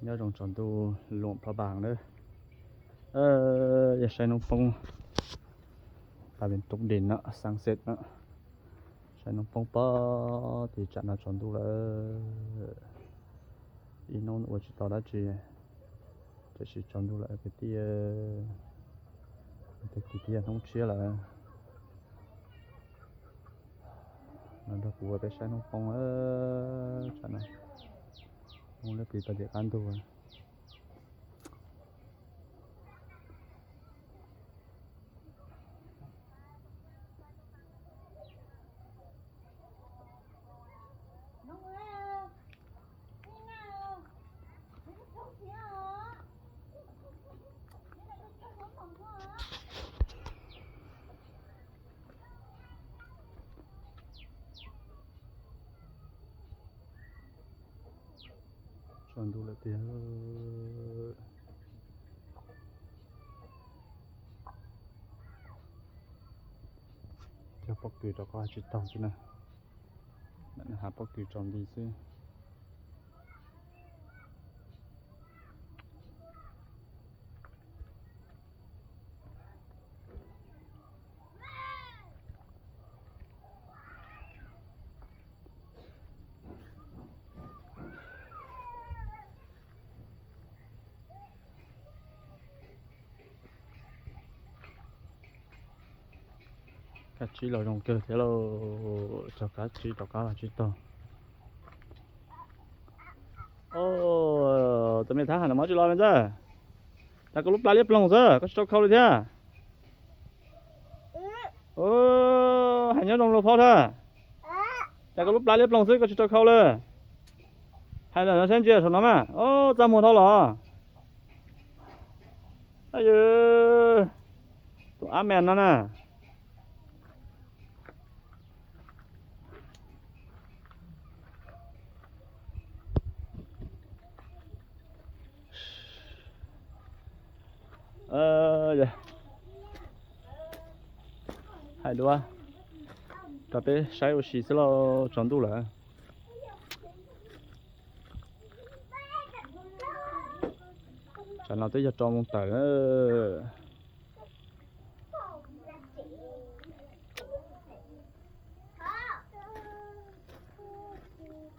Nyob zoo tsaus ntuj luam plab npas na. Yog saib noob poob, tas pem toob dej no, sunset no. Saib noob poob pob tim tsam no tsaus ntuj lawm. Ib hnub ua tsis tau dab tsi, tiam sis tsaus ntuj lawm kwv tij. Tag kis twb yog hnub tshiab lawm. Los nrog kuv ua peb saib noob poob tsam no. Hnub lab plis tau tias qab ntug. Tsaus ntuj lawm tiag. Cog pob kws rau qab tsis taug xwb na. Hav pob kws tsaus nti xwb. Kab tsib los zoo kawg thiab lauj, cog kab tsib rov qab los tsis taug. Tus me thab ham no mob tsis los me ntxawg. Cas koj lub plab liab ploog xwb, koj tsis tau khau li thiab? Hais nyob zoo lus phob thiab. Cas koj lub plab liab ploog xwb, koj tsis tau khau li? Hais ntawm no saib ntsia saum no mas. Txaj muag dhau los. Tus ab mes no na. Hais dua, rau peb saib ua si xwb lauj, tsaus ntuj lawm. Tsam no twb yog rau moos tawm.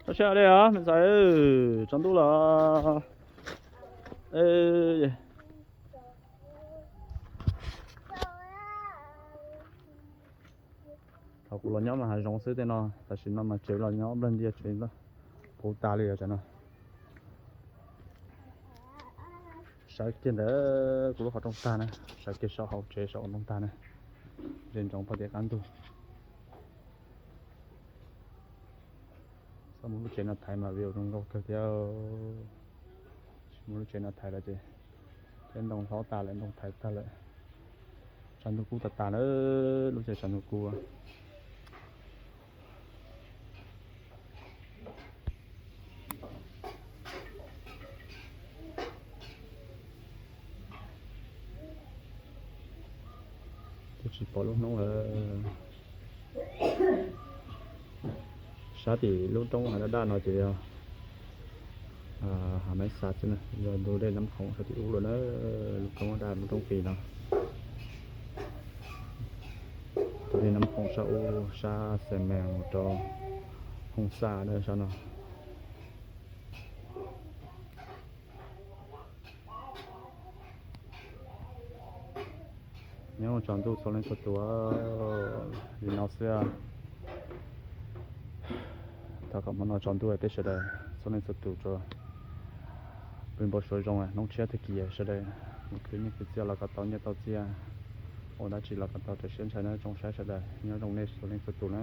Tau siab dej os me ntxhais, tsaus ntuj los. Thaum kuv los nyob mas hav zoov xwb tej no, tam sim no mas tsev los nyob nplawg ntiag tsev puv tas li os tsam no. Sawv kiag ntawm kuv lub qhov rooj tag na, sawv kiag saum hauv tsev saum rooj tag na, ze ntsoov pog tias qab ntug. Txhob muab lub tsev no thaiv mas view zoo nkauj kawg thiab. Tsis muab lub tsev no thaiv lawm ces tej ntoo hlob tas lawm, ntoo thaiv tag lawm. Tshav ntuj kub tas tas na, lub tsev tshav ntuj kub. Twb tsis pom lub hnub lawm. Sab tim lub roob hav daj daj no ces yog hav Maiv Xas xwb na, yog ntug dej Nab Khoom sab tim ub lawm na, lub roob daj lub roob qis no. Tus dej Nab Khoom sab ub sab Xais Mees mus rau Hooj Xaj na sab no. Nyob tsaus ntuj txhua leej txhua tus li no xwb. Thov kom hmo no tsaus ntuj peb sawv daws txhua leej txhua tus tsuas pw npau suav zoo, hnub tshiab tag kis sawv daws mus khwv nyiaj khwv txiaj los kom tau nyiaj tau txiaj, ua dab tsi los kom tau raws siab ntshai na tsoom saib sawv daws. Nyob zoo nej txhua leej txhua tus na.